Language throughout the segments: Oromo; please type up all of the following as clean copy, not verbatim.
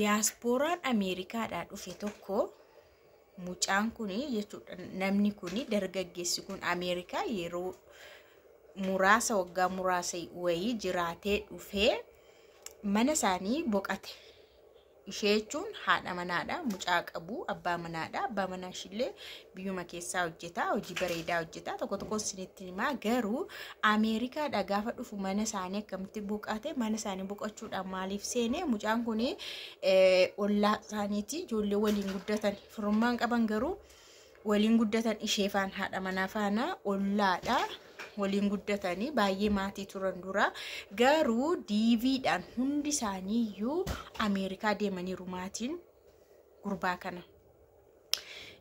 Diyaaspooraan Ameerikaadhaa dhufe tokko mucaan kun jechuudha, namni kun, dargaggeessi kun Ameerikaa yeroo muraasa, waggaa muraasa wayii jiraatee dhufee mana isaanii boqate. Ishee jechuun haadha manaadha. Mucaa qabu, abbaa manaadha. Abbaa manaa ishiillee biyyuma keessaa hojjeta. Hojii bareedaa hojjeta. Tokko tokko isinitti himaa, garuu Ameerikaadha gaafa dhufu mana isaanii akkamitti boqate? Mana isaanii boqochuudhaan maaliif seene? Mucaan kun ollaa isaaniiti. Ijoollee waliin guddatan. Firummaan qaban, garuu waliin guddatan. Ishee faan, haadha manaa faana ollaadha. Waliin guddatanii baay'ee maatii turan dura, garuu DVdhaan hundi isaanii iyyuu Ameerikaa deemaniiru maatiin gurbaa kana.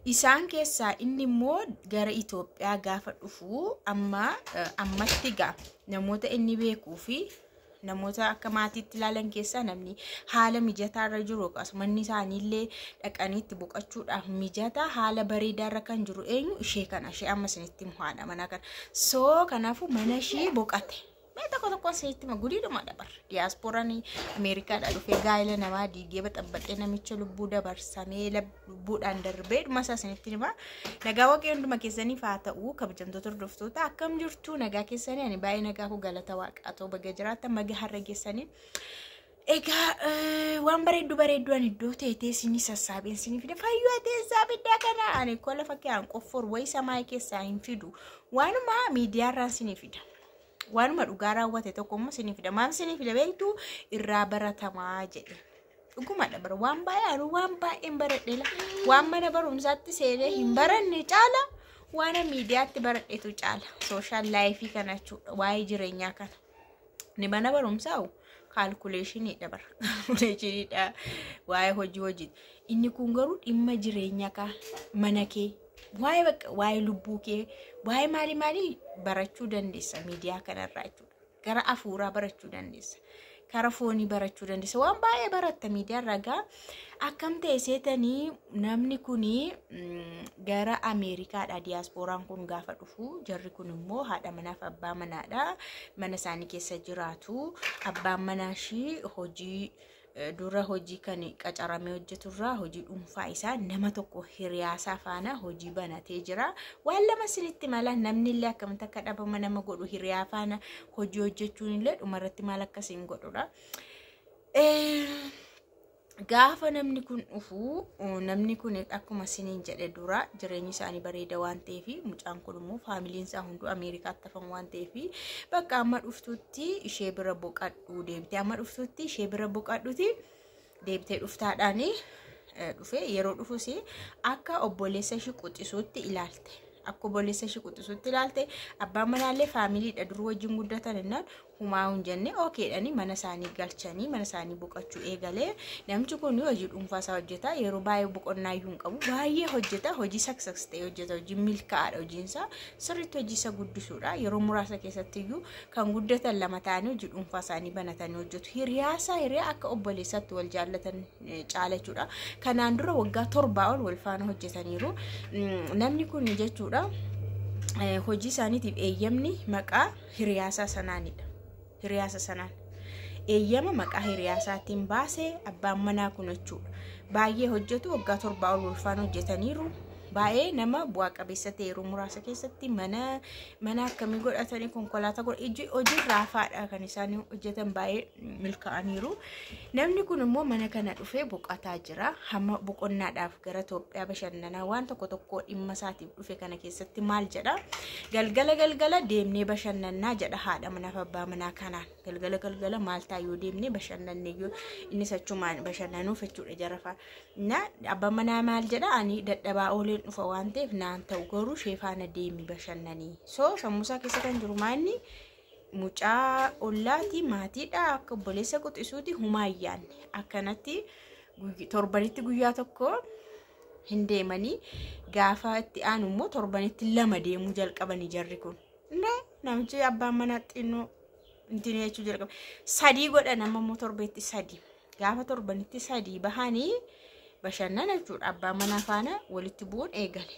Isaan keessaa inni immoo gara Itoophiyaa gaafa dhufu, amma ammatti gaa namoota inni beekuu fi namoota akka maatiitti ilaalan keessaa namni haala mijataa irra jiru, akkasumas isaaniillee dhaqanii itti boqochuudhaaf mijataa, haala bareedaa irra kan jiru eenyu? Ishee kana, ishee amma isinitti himu, haadha manaa kana. So kanaafuu mana ishee boqate. Mee tokko tokko isinitti hima, gudiidhuma dabarra. Diyaaspooraan Ameerikaadhaa dhufee gaa'ela namaa diigee baxabbaxee, namicha lubbuu dabarsamee lubbuudhaan darbee, dhuma isaa isinitti hima. Nagaa Waaqayyo hunduma keessaniif haa ta'u. Kabajamtoota hordoftoota, akkam jirtu? Nagaa keessanii? Ani baay'ee nagaa koo, galata Waaqaa ta'u. Baga jiraattan, baga har'a geessanii. Egaa waan bareeddu bareeddu ani iddoo teetee isinii sassaabeen isinii fide. Fayyoo teessaa fiddaa kana ani kola fakkii an qoffoor wayii samaa keessaa hin fidu. Waanuma miidiyaarraan isinii fida. Waanuma dhugaa raawwate tokko immoo isinii fida. Maal isinii fida beektu? Irraa baratamaa jedhe. Dhugumadha bara, waan baay'ee ani waan baay'een baradhe la. Waan mana barumsaatti seenee hin baranne caala waan miidiyaatti baradhetu caala. Social life kana jechuudha, waa'ee jireenyaa kana. Ni mana barumsaa calculationiidha bara. Calculationiidha, waa'ee hojii hojii. Inni kun garuu dhimma jireenyaa kaa mana kee, waa'ee bakka, waa'ee lubbuu kee, waa'ee maalii maalii barachuu dandeessa miidiyaa kanarraa jechuudha. Gara afuuraa barachuu dandeessa. Kara foonii barachuu dandeessa. Waan baay'ee baratta miidiyaarraa gaa. Akkam ta'e seetanii? Namni kuni gara Ameerikaadha diyaaspooraan kun gaafa dhufu, jarri kun immoo haadha manaaf abbaa manaadha. Mana isaanii keessa jiraatu. Abbaan manaa ishii hojii dura hojii kan qacaramee hojjeturraa hojii dhuunfaa isaa nama tokko hiriyaasaa faana hojii banatee jira. Waan lama isinitti mala, namni illee akkamitti akka dhabama nama godhu, hiriyaa faana hojii hojjechuun illee dhumarratti maal akkasiin godhudha. Gaafa namni kun dhufu, namni kun akkuma isiniin jedhe dura jireenyi isaanii bareeda waan ta'eef, mucaan kun immoo familyn isaa hunduu Ameerikaatti hafan waan ta'eef, bakka amma dhuftutti ishee bira boqadhu, deebitee amma dhuftutti ishee bira boqadhuti, deebitee dhuftaadhaan dhufe. Yeroo dhufus akka obboleessa ishee quxisuutti ilaalte. Akka obboleessa ishee quxisuutti ilaalte. Abbaan manaallee familydha, dur wajjin guddatan innaan humaa hin jenne, okaydhani mana isaanii galchanii mana isaanii boqochuu eegalee. Namichi kun hojii dhuunfaa isaa hojjeta. Yeroo baay'ee boqonnaa iyyuu hin qabu, baay'ee hojjeta, hojii success ta'e hojjeta, hojii milkaa'aadha hojiin isaa, sirriitti hojii isa guddisuudha. Yeroo muraasa keessatti iyyuu kan guddatan lama ta'anii hojii dhuunfaa isaanii banatanii hojjetu. Hiriyaasaa, hiriyaa akka obboleessaatti wal jaallatan caala jechuudha. Kanaan dura waggaa 7 ol wal faana hojjetaniiru namni kun jechuudha. Hojii isaaniitiif eeyyamni maqaa hiriyaasaa sanaanidha. Hiriyaasa sanaan eeyyama maqaa hiriyaasaatiin baasee abbaan manaa kun jechuudha. Baay'ee hojjetu, waggaa 7 ol wal faana hojjetaniiru. Baay'ee nama bu'aa qabeessa ta'e, yeroo muraasa keessatti mana akkamii godhatanii, konkolaataa godha, hojii raafaadha kan isaan hojjetan, baay'ee milkaa'aniiru. Namni kun immoo mana kana dhufee boqotaa jira. Hamma boqonnaadhaaf gara Itoophiyaa bashannanaa waan tokko tokko dhimma isaatiif dhufe kana keessatti maal jedha? Galgala galgala deemnee bashannannaa jedha haadha manaaf abbaa manaa kanaan. Galgala galgala maal ta'a yoo deemnee bashannanne? Yoo innis achumaan bashannanuuf jechuudha jara faana. Na abbaan manaa maal jedha? Ani dadhabaa ooleen dhufa waan ta'eef naan ta'u, garuu ishee faana deemi bashannanii. So sammuusaa keessa kan jiru maanni? Mucaa ollaati, maatiidha, akka obboleessa quxisuuti, humaa hin yaadne. Akkanatti torbanitti guyyaa tokko hin deemanii, gaafa itti aanu immoo torbanitti lama deemuu jalqabanii jarri kun. Namichi abbaan manaa xinnoo intin jechuu jalqabe. Sadii godhan, amma immoo torbeetti sadi. Gaafa torbanitti sadii bahanii bashannana jechuudha. Abbaa manaa faana walitti bu'uun eegale.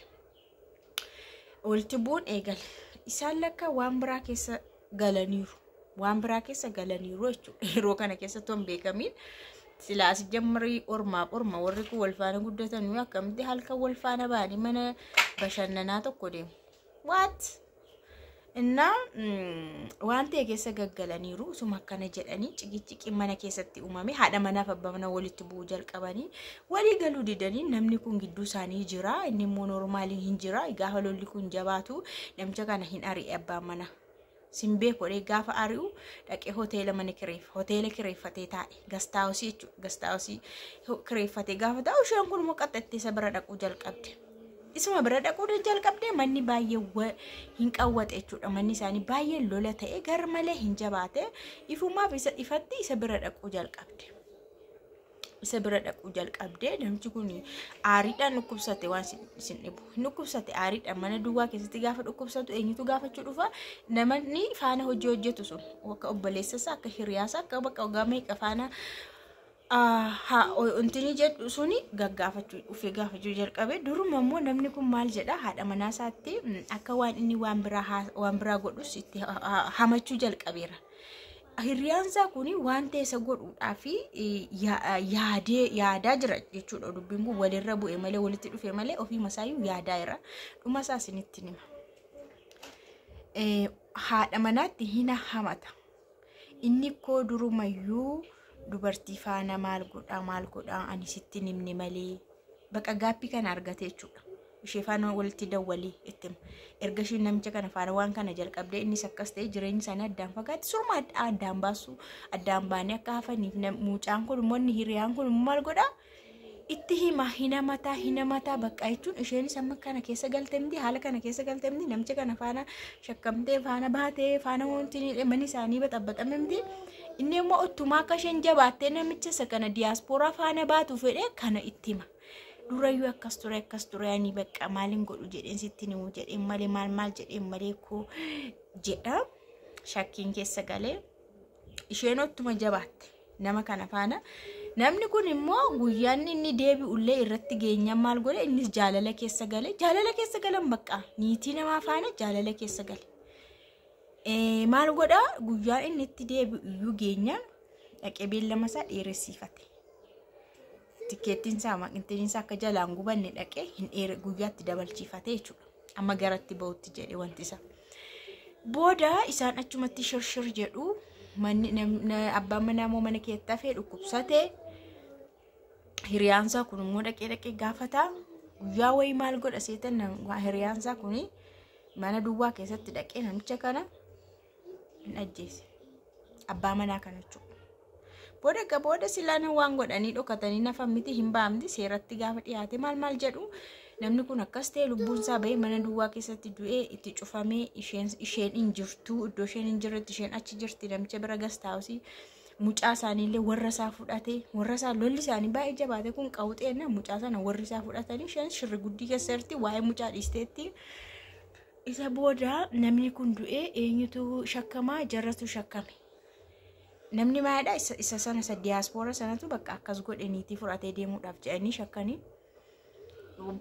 Walitti bu'uun eegale. Isaan lakka waan biraa keessa galaniiru. Waan biraa keessa galaniiru jechuudha. Yeroo kana keessatti hin beekamiin Silaas jammarii ormaaf orma warri kun wal faana guddatan akkamitti halkan wal faana ba'anii mana bashannanaa tokko deemu. What? Innaa waan ta'e keessa gaggalaniiru osuma akkana jedhanii ciqiciqii mana keessatti uumame haadha manaaf abbaa mana walitti bu'uu jalqabanii walii galuu didanii namni kun gidduu isaanii jira inni immoo noormaalii hin jira gaafa lolli kun jabaatu namicha kana hin ari'e abbaan mana. Simbee godhee gaafa ari'u dhaqee hoteela mana kireeffa hoteela kireeffatee taa'e gastaawusii jechuudha gastaawusii kireeffatee gaafa taa'u isheen kun immoo qaxxattee isa bira dhaquu jalqabde. Isuma bira dhaquu jalqabdee manni baay'ee hin qawwate jechuudha. Manni isaanii baay'ee lola ta'e gar malee hin jabaate ifumaaf isa ifatti isa bira dhaquu jalqabde. Isa bira dhaquu jalqabdee namichi kun aariidhaan dhukkubsate waan isin dhibu. Dhukkubsate aariidhaan mana duwwaa keessatti gaafa dhukkubsatu eenyutu gaafachuu dhufa? Namni faana hojii hojjetu sun akka obboleessa isaa akka hiriyaasaa akka bakka waggaa meeqa faana wanti jedhu suni gaggaafachuu dhufee gaafachuu jalqabe. Duruma immoo namni kun maal jedha haadha manaa isaatti akka waan inni waan biraa godhus itti hamachuu jalqabeera. Hiriyaan isaa kun waan ta'e isa godhuudhaaf yaadaa jira jechuudha. Dubbiin kun walirra bu'e malee walitti dhufe malee ofii masaayyuu yaadaa jira. Dhuma isaa isinitti hima. Haadha manaatti hin hamata. Inni koo durumayyuu dubartii faana maal godhaa ani sitti himne malee baqa gaappii kana argate jechuudha. Ishee faana walitti dawwalee itti hima. Erga isheen namicha kana faana waan kana jalqabdee innis akkas ta'e jireenyi isaanii addaan fagaate surma addaan baasu addaan baanee akka hafaniif mucaan kun immoo inni hiriyaan kun maal godhaa itti hima hin hamataa bakka jechuun isheenis amma kana keessa galte miti haala kana keessa galte miti namicha kana faana shakkamtee faana baatee faana wanti manni isaanii baxabbaxame miti. Inni immoo uttumaa akka isheen jabaattee namicha isa kana diyaaspooraa faana baatu fedhee kana itti hima. Durayyuu akkas ture ani bakka maaliin godhu jedheen sitti himu jedheen malee maal maal jedheen malee koo jedha shakkiin keessa galee isheen ottuma jabaatte nama kana faana. Namni kun immoo guyyaan inni deebi'ullee irratti geenyaan maal godhe innis jaalala keessa gale jaalala keessa galan bakka niitii namaa faana jaalala keessa gale. Maal godha guyyaan inni itti deebi'u iyyuu geenyaan dhaqee beellama isaa dheeressiifate. Tikkeettiin isaa maqintiin isaa akka jalaan gubanne dhaqee hin dheere guyyaatti dabalchiifate jechuudha. Amma garatti ba'utti jedhe wanti isaa. Booda isaan achumatti shirshir jedhu manni abbaan manaa immoo mana keessatti hafee dhukkubsate. Hiriyaan isaa kun immoo dhaqee gaafata. Guyyaa wayii maal godha seetan hiriyaan isaa kun mana duwwaa keessatti dhaqee namicha kana hin ajjeese. Abbaa manaa kana jechuudha. Booda booda silaan waan godhanii dhokatanii nafa miti hin baamti seeratti gaafa dhiyaate maal maal jedhu namni kun akkas ta'e lubbuun isaa bahee mana duwwaa keessatti du'ee itti cufamee isheen hin jirtu iddoo isheen hin jirretti isheen achi jirti namicha bira gastaawusii mucaa isaaniillee warra isaa fudhate warra isaa lolli isaanii baay'ee jabaate kun qawxeenna mucaa sana warri isaa fudhatanii isheen shirri guddii keessa jirti waa'ee mucaa dhiisteetti. Isa booda namni kun du'ee eenyutu shakkamaa jarratu shakkame. Namni maalidha isa sana isa diyaaspooraa sanatu bakka akkas godhe niitii fudhatee deemuudhaaf jedhanii shakkanii.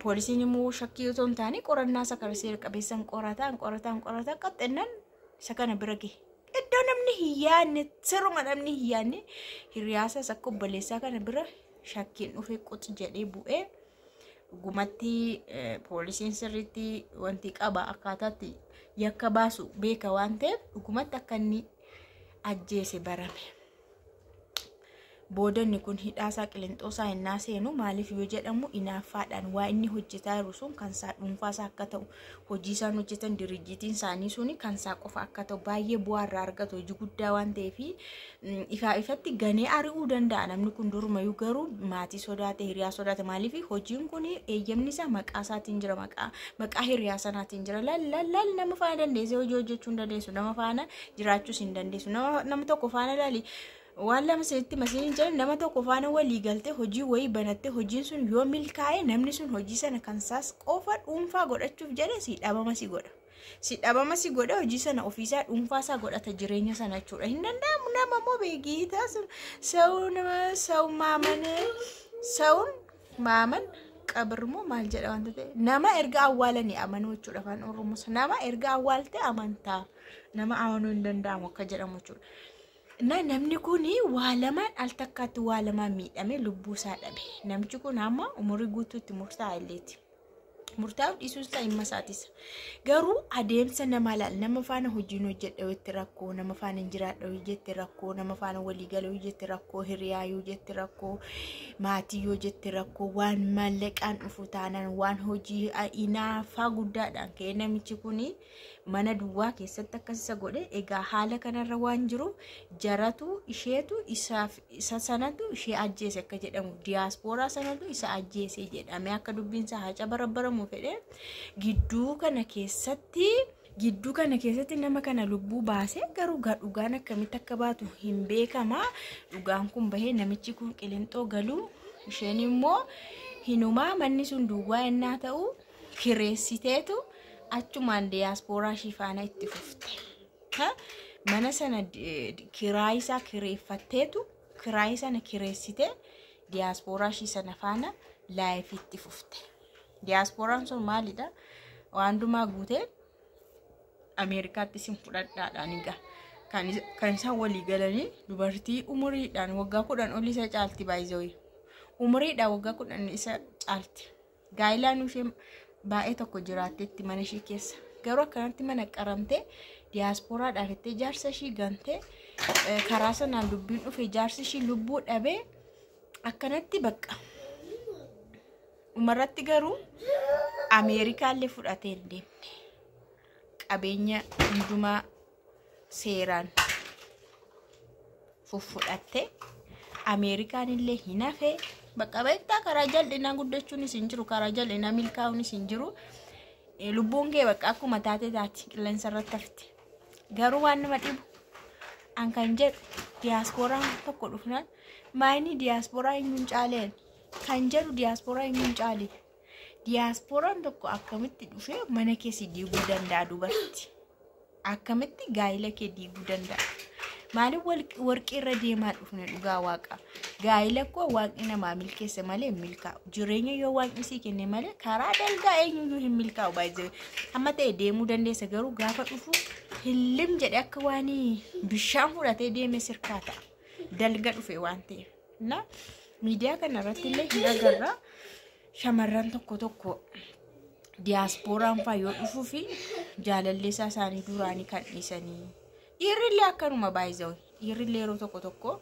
Poolisiin immoo shakkii otoo hin taane qorannaa isa kana seera qabeessaan qorataan qaxxannaan isa kana bira gahe. Iddoo namni hin yaadne siruma namni hin yaadne hiriyaasaas akka obboleessaa kana bira shakkiin dhufee quxi jedhee bu'ee dhugumatti poolisiin sirriitti wanti qaba akkaataatti yakka baasu beeka waan ta'eef dhugumatti akka inni ajjeese barame. Boodanni kun hidhaasaa qilinxoosaa innaa seenu maaliif yoo jedhamu inaaffaadhaan waa inni hojjetaa jiru sun kan isaa dhuunfaasaa akka ta'u hojii isaan hojjetan diriijitiin isaanii suni kan isaa qofa akka ta'u baay'ee bu'aa irraa argatu hojii guddaa waan ta'eef ifaa ifatti ganee ari'uu danda'a namni kun durumayyuu garuu maatii sodaate hiriyaa sodaate maaliif hojiin kun eeyyamni isaa maqaa isaatiin jira maqaa hiriyaa sanaatiin jira laal nama faana dandeessee hojii hojjechuu hin dandeessu nama faana jiraachuus hin dandeessu nama tokko faana laali. Waan lama sanitti masiin jedhan nama tokko faana walii galtee hojii wayii banattee hojiin sun yoo milkaa'e namni sun hojii sana kan isaas qofa dhuunfaa godhachuuf jedhe si dhabama si godha. Si dhabama si godha hojii sana ofiisaa dhuunfaa isaa godhata jireenya sana jechuudha. Hin danda'amu nama immoo beekiitaa ሰው maaman qabirmoo maal jedha wanta ta'e nama erga awwaalanii amanuu jechuudha afaan Oromoo nama erga awwaalte amantaa nama amanuu hin danda'amu akka jedhamu jechuudha. Na namni kun waa lamaan al takkaatti waa lamaan miidhame lubbuu isaa dhabe. Namichi kun amma umurii guutuutti murtaa'a illeeti. Murtaa'uuf dhiisuun isaa dhimma isaatis. Garuu adeemsa nama laal nama faana hojiin hojjedha jetti rakkoo, nama faana hin jiraadha jetti rakkoo, nama faana waliigala jetti rakkoo, hiriyaa yoo jetti rakkoo, maatii yoo jetti rakkoo, waan maallaqaan dhufu taanaan waan hojii inaafaa guddaadhaan ka'ee namichi kun mana duwwaa keessatti akkas isa godhe. Egaa haala kanarra waan jiru jaratu isheetu isaaf isa sanatu ishee ajjeese akka jedhamu, diyaaspooraa sanatu isa ajjeese jedhame akka dubbiin isaa haca barabbaramu fedhe gidduu kana keessatti nama kana lubbuu baase. Garuu dhugaan akkamitti akka baatu hin beekama. Dhugaan kun bahee namichi kun Qilinxoo galuu, isheen immoo hinumaa manni sun duwwaa ennaa ta'u kireessiteetu achumaan diyaaspooraa ishii faana itti fufte. Mana sana kiraayii isaa kireeffatteetu kiraayii sana kireessitee diyaaspooraa ishii sana faana life itti fufte. Diyaasporaan sun maalidha? Waan dumaa guutee Ameerikaatti isin fudhadhaadhaan egaa. Kan isaan walii galanii dubartii umuriidhaan waggaa 10 olii isa caalti baay'ee. Umuriidhaan waggaa 10 isa caalti. Gaa'ilaan ishee baay'ee tokko jiraatteetti mana ishee keessa. Garuu akkanatti mana qaramtee diyaasporaadhaaf itti jaarsa ishii gantee karaa sanaan dubbiin dhufe, jaarsi ishii lubbuu dhabee akkanatti bakka. Dhumarratti garuu Ameerikaallee fudhatee hin deemne. Qabeenya hundumaa seeraan fuffudhatte, Ameerikaan illee hin hafe. Bakka beektaa, karaa jal'inaa guddachuunis hin jiru, karaa jal'inaa milkaa'uunis hin jiru. Lubbuun kee bakka akkuma taate taati, qilleensa irratti hafti. Garuu waan nama dhibu, an kan jedhu, diyaasporaan tokko dhufnaan maayini diyaasporaa eenyuun caaleen kan jedhu, diyaasporaa eenyuun caale? Diyaasporaan tokko akkamitti dhufee mana kee si diiguu danda'a? Dubarti akkamitti gaa'ila kee diiguu danda'a? Maaliif warqii irra deemaa dhufne? Dhugaa waaqa, gaa'ila koo waaqni namaa milkeesse malee hin milkaa'u. Jireenya yoo waaqni sii kenne malee karaa dalgaa eenyuyyuu hin milkaa'u. Baay'ee hamma ta'e deemuu dandeessa, garuu gaafa dhufu hillim jedhe akka waan bishaan fudhatee deeme sirkaa ta'a, dalga dhufe waan ta'eef. Na miidiyaa kana irratti illee hin agarra, shamarran tokko tokko diyaaspooraan faa yoo dhufuu fi jaalalleessaa isaanii duraanii kan dhiisanii, dhiirrillee akkanuma baay'ee, dhiirrillee yeroo tokko tokko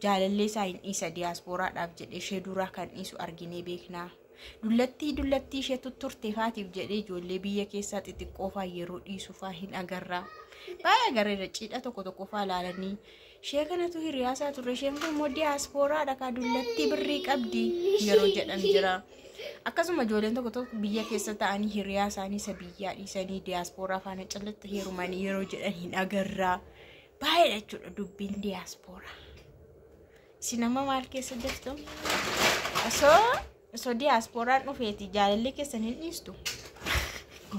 jaalalleessaa hin dhiisa diyaaspooraadhaaf jedhee, ishee duraa kan dhiisu arginee beeknaa. Dullattii dullattii ishee tutturte faatiif jedhee ijoollee biyya keessaa xixiqqoo faa yeroo dhiisu faa hin agarraa. Baay'ee agarreera, cidha tokko tokko faa ilaalanii ishee kanatu hiriyaasaa turre, isheen kun immoo diyaaspooraadha kaa, dullattii birrii qabdi yeroo jedhan jira. Akkasuma ijoolleen tokko tokko biyya keessa ta'anii hiriyaa isaanii isa biyyaa dhiisanii diyaaspooraa faana callatti heerumanii yeroo jedhan hin agarraa. Baay'eedha jechuudha dubbiin diyaaspooraa. Isin amma maal keessa jirtu? Osoo diyaasporaan dhufeeti jaalallee keessan hin dhiistu?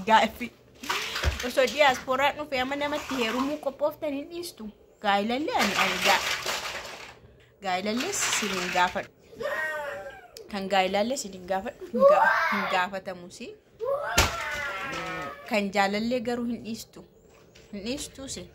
Gaaffii. Osoo diyaasporaan dhufee amma namatti heerumuu qophooftan hin dhiistu? Gaa'ilallee ani gaa'ilallee isin hin gaafadhu. Kan gaa'ilallee isin hin gaafadhu, hin gaafatamus. Kan jaalallee garuu hin dhiistu. Hin dhiistu isin.